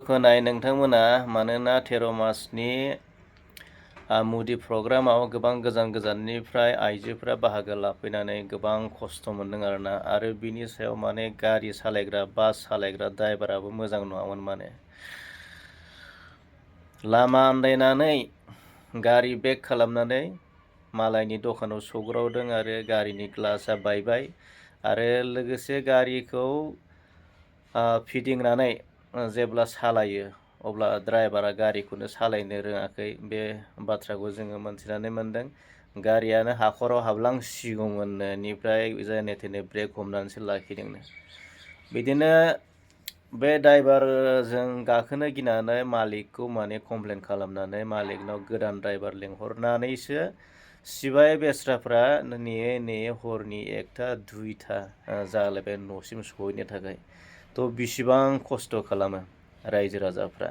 होनाय नोंथांमोना मानोना 13 मार्चनि मुदि प्रग्रामाव गोबां गोजान गोजाननिफ्राय आइजोफोरा बाहागो लाफैनानै गोबां खस्थ' मोनदों आरोना आरो बिनि सायाव माने गारि सालायग्रा बास सालायग्रा ड्राइभाराबो मोजां नङामोन माने लामा आन्दायनानै गारि बेक खालामनानै मालायनि दखानाव सौग्रावदों आरो गारिनि ग्लासआ बायबाय आरो लोगोसे गारिखौ फिदिंनानै जेब्ला सालायो अब्ला ड्राइभारा गारिखौनो सालायनो रोङाखै बे बाथ्राखौ जोङो मोनथिनानै मोनदों गारियानो हाखराव हाबलांसिगौमोननो निफ्राय जेने थेने ब्रेक हमनानैसो लाखिदोंनो बिदिनो बे ड्राइभारजों गाखोनो गिनानै मालिकखौ माने कमप्लेन खालामनानै मालिकनाव गोदान ड्राइभार लेंहरनानैसो सिबाय बेस्राफ्रा नेयै नेयै हरनि 1टा 2टा जालायबाय न'सिम सहैनो थाखाय थ' बिसिबां खस्थ' खालामो रायजो राजाफ्रा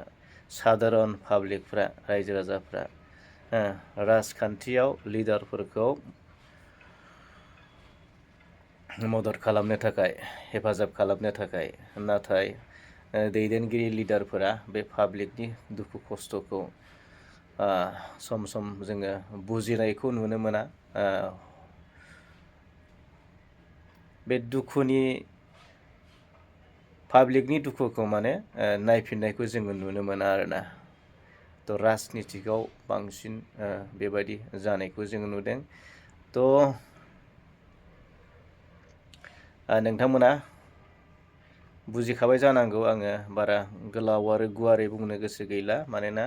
साधारन पाब्लिकफ्रा रायजो राजाफ्रा राजखान्थियाव लिडारफोरखौ मदद खालामनो थाखाय हेफाजाब खालामनो थाखाय नाथाय दैदेनगिरि लिडारफोरा बे पाब्लिकनि दुखु खस्थ'खौ सम सम जोङो बुजिनायखौ नुनो मोना बे दुखुनि पाब्लिकनि दुखुखौ माने नायफिननायखौ जोङो नुनो मोना आरोना थ' राजनितिकआव बांसिन बेबायदि जानायखौ जोङो नुदों थ' नोंथांमोना बुजिखाबाय जानांगौ आङो बारा गोलाव आरो गुवारै बुंनो गोसो गैला मानोना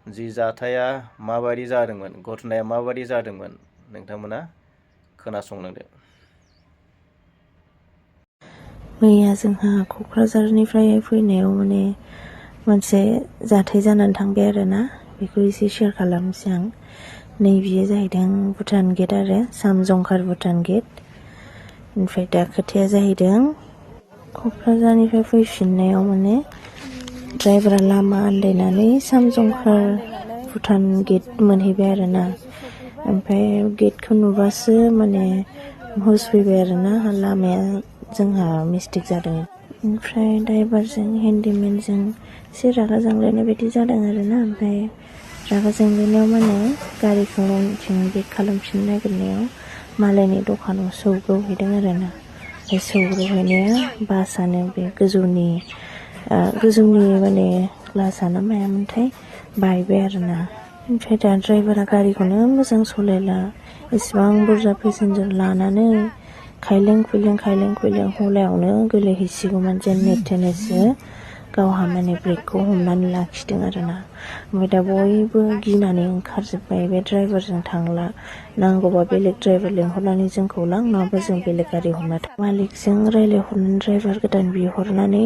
जि जाथाया माबायदि जादोंमोन घटनाया माबायदि जादोंमोन नोंथांमोना खोनासंलांदो मैया जोंहा क'क्राझारनिफ्राय फैनायाव माने मोनसे जाथाय जानानै थांबाय आरोना बेखौ एसे शेयार खालामनोसै आं नै बियो जाहैदों भुटान गेट आरो सामजंखार भुटान गेट ओमफ्राय दा खोथाया जाहैदों क'क्राझारनिफ्राय फैफिननायाव माने ड्राइभारा लामा आन्दायनानै सामजंखार भुटान गेट मोनहैबाय आरोना ओमफ्राय गेटखौ नुबासो माने हुस फैबाय आरोना लामाया जोंहा मिस्टेक जादों ओमफ्राय ड्राइभारजों हेन्डिमेनजों एसे रागा जोंलायनाय बायदि जादों आरोना ओमफ्राय रागा जोंलायनायाव माने गारिखौ उनथिं बेक खालामफिननो नागिरनायाव मालायनि दखानाव सौग्रावहैदों आरोना बे सौग्रावहैनाया बासआनो बे गोजौनि माने ग्लासआनो मायामोनथाय बायबाय आरोना ओमफ्राय दा ड्राइभारा गारिखौनो मोजां सालायला एसेबां बुरजा पेसेन्जार लानानै खायलें खुइलें हलायावनो गोलैहैसिगौमोन जेने थेनेसो गावहा माने ब्रेकखौ हमनानै लाखिदों आरोना ओमफ्राय दा बयबो गिनानै ओंखारजोब्बाय बे ड्राइभारजों थांला नांगौबा बेलेग ड्राइभार लेंहरनानै जोंखौ लां नङाबा जों बेलेग गारि हमना मालिकजों रायज्लायहरनानै ड्राइभार गोदान बिहरनानै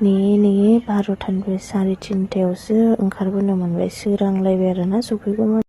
नेयै 12टानिफ्राय 3:30 ओंखारबोनो मोनबाय सोरांलायबाय आरोना सफैगौमोन